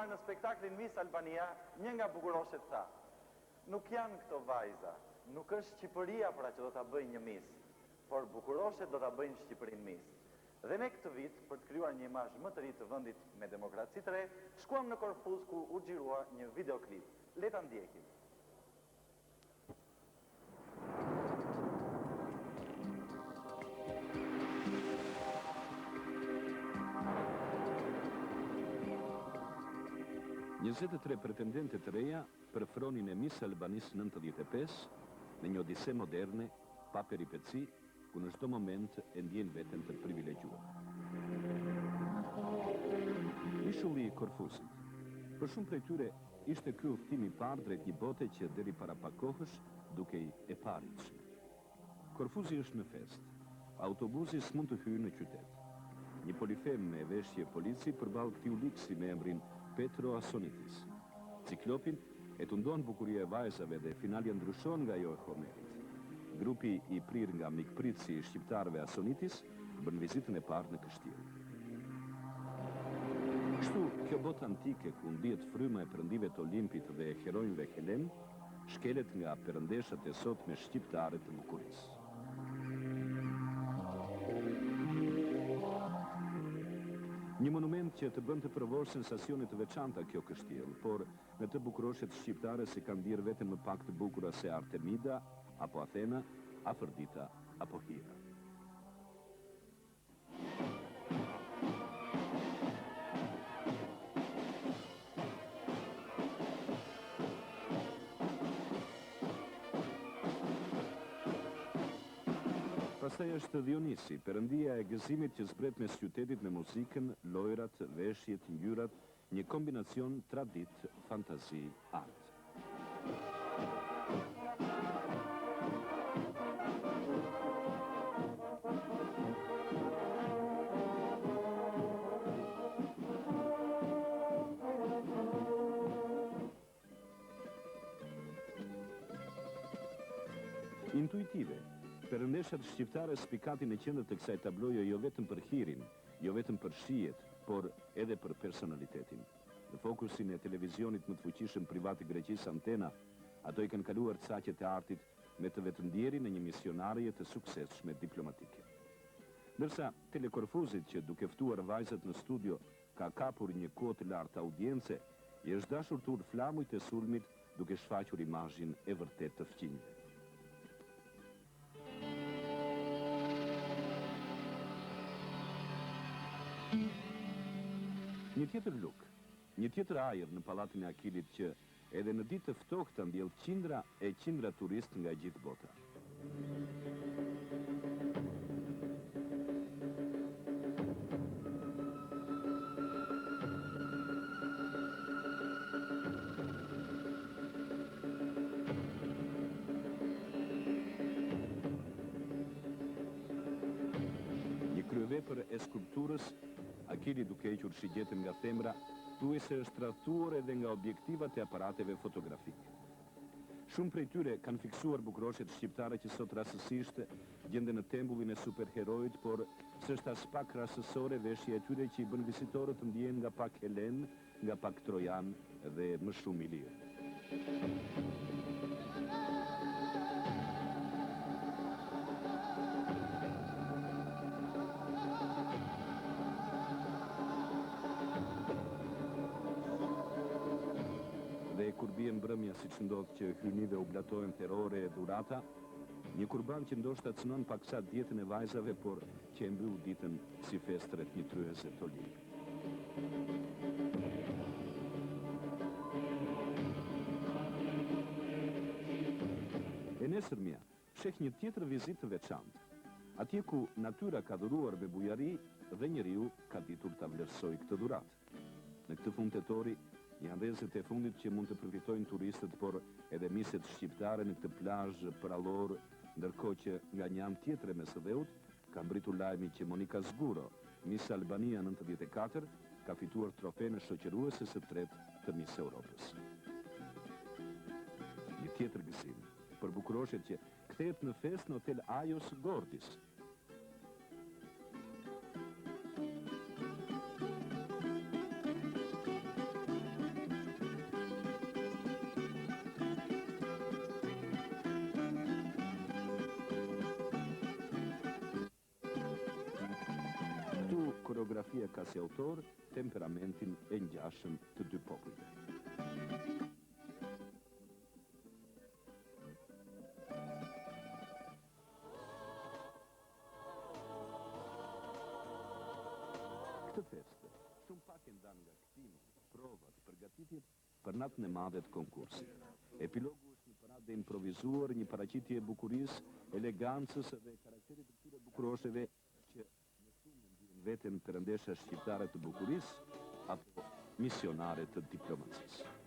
Në spektaklin Miss Albania, një nga bukuroshet tha, Nuk janë këto vajza, nuk është Shqipëria pra që do ta bëjë një Miss, por bukuroshet do ta bëjnë Shqipërinë Miss. Dhe ne këtë vit, për të krijuar një imazh më të ri të vendit me demokraci të re, shkuam në Korfuz ku u xhirua një videoklip. Le ta ndjekim. 23 pretendente të reja për fronin e Miss Albanisë 95 në një odise moderne, pa peripeci, ku në çdo moment e ndjejnë veten të privilegjuar. Ishulli i Korfuzit. Për shumë prej tyre Ishte ky udhëtim i parë drejt një bote që deri para pak kohësh dukej e paarritshme. Korfuzi është në festë. Autobuzi s'mund të hyjë në qytet. Një polifem me veshje polici përballë këtij Uliksi me emrin Petro Asonitis. Ciklopin e tundon bukuria e vajzave dhe finalja ndryshon nga ajo e Homerit. Grupi i prirë nga mikpritësi i shqiptarëve Asonitis bën vizitën e parë në kështjellë. Kështu, kjo botë antike ku ndihet fryma e perëndive të Olimpit dhe e heronjve helenë, shkelet nga perëndeshat e sotme shqiptare të bukurisë. Një monument që të bën të provosh sensacione të veçanta kjo kështjellë, por në të bukuroshet shqiptare s'e kanë ndier veten më pak të bukura se Artemida apo Athena, Afërdita apo Hira. Pastaj është Dhionisi, perëndia e gëzimit që zbret mes qytetit me muzikën, lojërat, veshjet, ngjyrat, Një kombinacion traditë, fantazi, art. Intuitive, perëndeshat shqiptare spikatin në qendër të kësaj tabloje jo vetëm për hirin, jo vetëm për shijet, por edhe për personalitetin. Në fokusin e televizionit më të fuqishëm privat të Greqisë, Antena, ato i kanë kaluar caqet e artit me të vetëndjerin e një misionareje të suksesshme diplomatike. Ndërsa, Telekorfuzit që duke ftuar vajzat në studio ka kapur një kuotë të lartë audience, i është dashur të ulë flamujt e sulmit duke shfaqur imazhin e vërtetë të fqinjve. Një tjetër look, një tjetër ajër në Pallatin e Akilit që edhe në ditë të ftohta ndjell qindra e qindra turistë nga e gjithë bota. Një kryevepër e skulpturës, Akili duke hequr shigjetën nga thembra, thuajse është tradhtuar edhe nga objektivat e aparateve fotografike. Shumë prej tyre kanë fiksuar bukuroshet shqiptare që sot rastësisht gjenden në tempullin e superheroit, por s'është aspak rastësore veshja e tyre që i bën vizitorët të ndjehen nga pak helenë, nga pak trojanë dhe më shumë ilirë. Dhe kur bie mbrëmja siç ndodh që hyjnive u blatohen therore e dhurata, një kurban që ndoshta cënon paksa dietën e vajzave, por që e mbyll ditën si festë rreth një tryeze të Olimpit. E nesërmja, sheh një tjetër vizitë të veçantë. Atje ku natyra ka dhuruar me bujari dhe njeriu ka ditur ta vlerësojë këtë dhuratë. Në këtë fund tetori, janë rrezet e fundit që mund të përfitojnë turistët por edhe miset shqiptare në këtë plazh përrallor, ndërkohë që nga një anë tjetër e Mesdheut ka mbërritur lajmi që Monika Zguro, Miss Albania 94, ka fituar trofenë e shoqërueses së tretë të Miss Europës. Një tjetër gëzim për bukuroshet që kthehet në festë në hotel Ajos Gordis. Koreografia ka si autor temperamentin e ngjashëm të dy popujve. Këtë festë, shumë pak e ndan nga kthimi, provat, përgatitjet për natën e madhe të konkursit. Epilogu është një paradë e improvizuar, një paraqitje e bukurisë, elegancës dhe karakterit të këtyre bukurosheve që më shumë e ndien veten perëndesha shqiptare të bukurisë apo misionare të diplomacisë.